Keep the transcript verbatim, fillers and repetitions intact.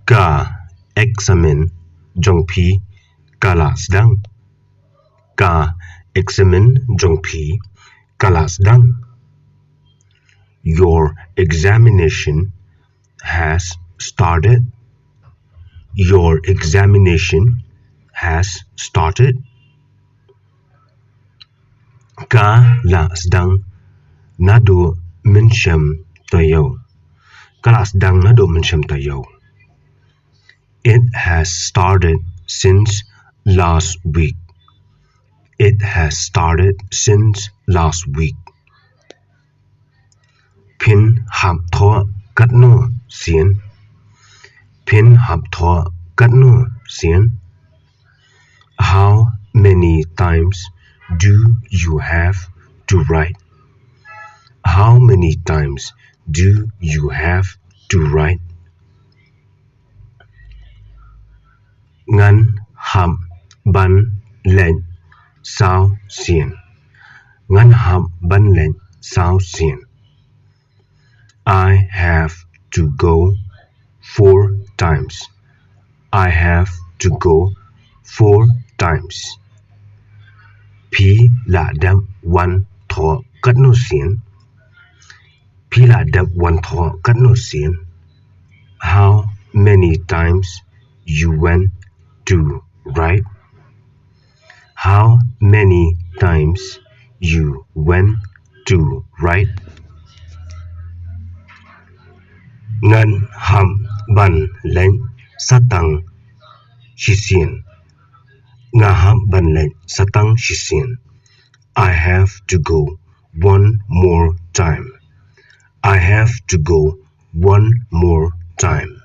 Ka eksamin jong phi ka la sdang. Ka eksamin jong phi ka la sdang. Your examination has started. Your examination has started. Ka la sdang naduh mynshem taïew. Ka la sdang naduh mynshem taïew. It has started since last week. It has started since last week. Phin hap thoh katno sien? Phin hap thoh katno sien? How many times do you have to write? How many times do you have to write? Ngan hap ban leit saw sien. Ngan hap ban leit saw sien. I have to go four times. I have to go four times. Phi la dep wan thoh katno sien? Phi la dep wan thoh katno sien? How many times you went to write? How many times you went to write? Ngan hap ban leit satang shisien. Nga hap ban leit satang shisien. I have to go one more time. I have to go one more time.